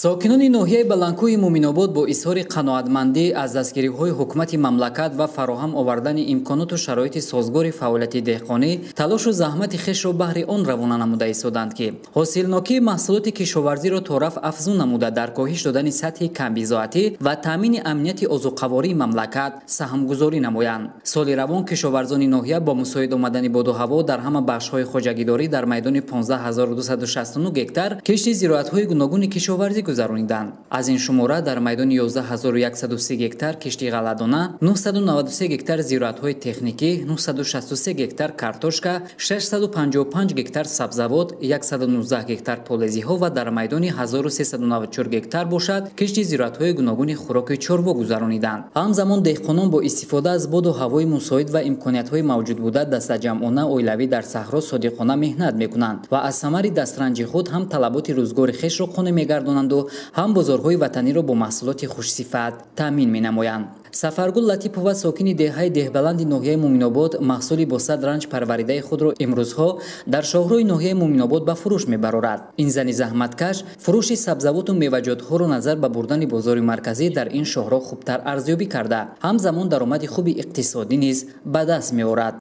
Сокинони ноҳияи Баландкӯҳи Муъминобод бо изҳори қаноатмандӣ аз дастгириҳои ҳукумати мамлакат ва фароҳам овардани имконоту шароити созгори фаъолияти деҳқонӣ талошу заҳмати хешро баҳри он равона намуда истоданд, ки ҳосилнокии маҳсулоти кишоварзиро торафт афзун намуда, дар коҳиш додани сатҳи камбизоатӣ ва таъмини амнияти озуқавории мамлакат саҳмгузорӣ намоянд. Соли равон кишоварзони ноҳия бо мусоид омадани боду ҳаво дар ҳама бахшҳои хоҷагидорӣ дар майдони 15 269 гектар кишти зироатҳои гуногуни кишоварзӣ гузарониданд. Аз ин шумора дар майдони 11 130 гектар кишти ғалладона, 993 гектар зироатҳои техникӣ, 963 гектар картошка, 655 гектар сабзавот, 119 гектар полезиҳо ва дар майдони 1394 гектар бошад, кишти зироатҳои гуногуни хӯроки чорво гузарониданд. Ҳамзамон деҳқонон бо истифода аз боду ҳавои мусоид ва имкониятҳои мавҷудбуда дастаҷамъона, оилавӣ дар саҳро содиқона меҳнат мекунанд ва аз самари дастранҷи худ ҳам талаботи рӯзгори хешро қонеъ мегардонанду ҳам бозорҳои ватаниро бо маҳсулоти хушсифат таъмин менамоянд. Сафаргул Латипова, сокини деҳаи Деҳбаланди ноҳияи Муъминобод, маҳсули бо сад ранҷ парваридаи худро имрӯзҳо дар шоҳрои ноҳияи Муъминобод ба фурӯш мебарорад. Ин зани заҳматкаш фурӯши сабзавоту меваҷотҳоро назар ба бурдани бозори марказӣ дар ин шоҳроҳ хубтар арзёбӣ карда, ҳамзамон даромади хуби иқтисодӣ низ ба даст меорад.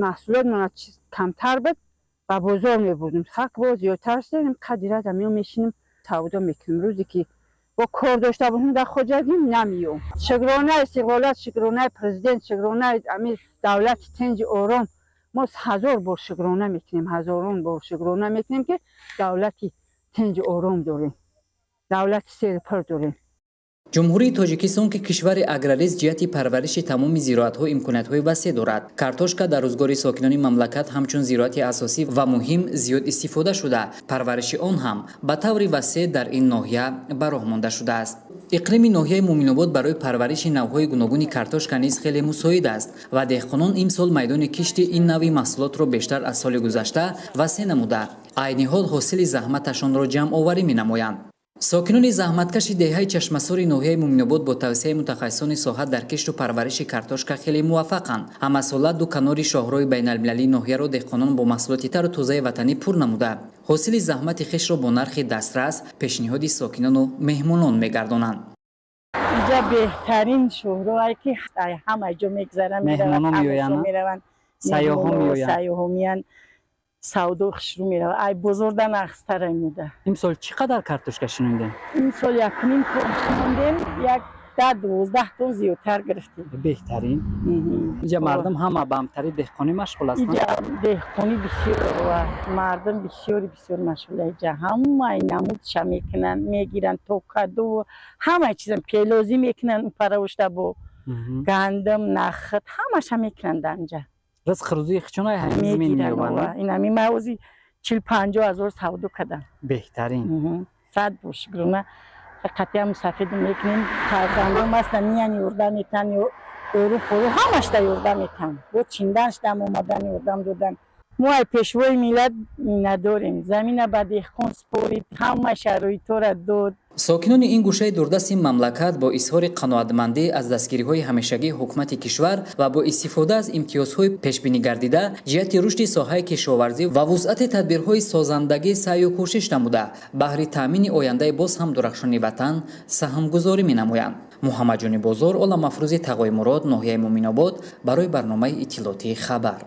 Маҳсулот камтар буд, ба бозор мебурдем. Хак бо зиёдтар шудем, қадирада меом, мешинем, савдо мекунем. Рӯзе ки бо кор дошта бошем дар хоҷагим, намеём. Шукронаи истиқлолият, шукронаи президент, шукронаи ами давлати тинҷи ором. Мо ҳазор бор шукрона мекунем, ҳазорон бор шукрона мекунем, ки давлати тинҷи ором дорем, давлати серпур дорем. Ҷумҳурии Тоҷикистон, ки кишвари аграрист, ҷиҳати парвариши тамоми зироатҳо имкониятҳои васеъ дорад. Картошка дар рӯзгори сокинони мамлакат ҳамчун зироати асосӣ ва муҳим зиёд истифода шуда, парвариши он ҳам ба таври васеъ дар ин ноҳия ба роҳ монда шудааст. Иқлими ноҳияи Муъминобод барои парвариши навъҳои гуногуни картошка низ хеле мусоид аст ва деҳқонон имсол майдони кишти ин навъи маҳсулотро бештар аз соли гузашта васеъ намуда, айни ҳол ҳосили заҳматашонро ҷамъоварӣ менамоянд. Сокинони заҳматкаши деҳаи Чашмасори ноҳияи Муъминобод бо тавсияи мутахассисони соҳа дар кишту парвариши картошка хеле муваффақанд. Ҳамасола ду канори шоҳрои байналмилалии ноҳияро деҳқонон бо маҳсулоти тару тозаи ватанӣ пур намуда, ҳосили заҳмати хешро бо нархи дастрас пешниҳоди сокинону меҳмонон мегардонанд. Инҷа беҳтарин шоҳроае, ки ҳама ҷо мегзаранд, мераванд. Сайёҳон меоянд. Сайёҳо меянд, савдо хушрӯ меравад, ай бозорда нағзтара меда. Имсол чӣ қадар картошка шинондем? Имсол 1,5 тон шинондем, як 10-12 тон зиёдтар гирифтем. Беҳтарин. Инҷа мардум ҳама ба ҳамтари деҳқонӣ машғул ҳастанд? Инҷа деҳқонӣ бисёр ва мардум бисёри бисёр машғула. Инҷа ҳамаи намудша мекунанд, мегиранд, то каду, ҳамаи чиза, пелозӣ мекунанд, паравошта бо гандум, нахӯд, ҳамаша мекунанд инҷа. Ризқи рӯзии хичонай ҳамин зимин меёбанд. Инами ма ози 40-50 ҳазор савдо кардам. Беҳтарин. Сад бор шукрона. Қатъиян мусафид мекунем. Фарзандом ҳастан, миян, ёрдам метан, дору пору ҳамашда ёрдам метан, бо чиндан шудам, омадан, ёрдам додан. Мо ай пешвои миллат миннатдорем, замина ба деҳқон супорид, ҳама шароитҳоро дод. Сокинони ин гӯшаи дурдасти мамлакат бо изҳори қаноатмандӣ аз дастгириҳои ҳамешагии ҳукумати кишвар ва бо истифода аз имтиёзҳои пешбинигардида ҷиҳати рушди соҳаи кишоварзӣ ва вусъати тадбирҳои созандагӣ саъю кӯшиш намуда, баҳри таъмини ояндаи боз ҳам дурахшони ватан саҳмгузорӣ менамоянд. Муҳаммадҷони Бозор, Оламафрӯзи Тағои Мурод, ноҳияи Муъминобод, барои барномаи иттилоотии «Хабар».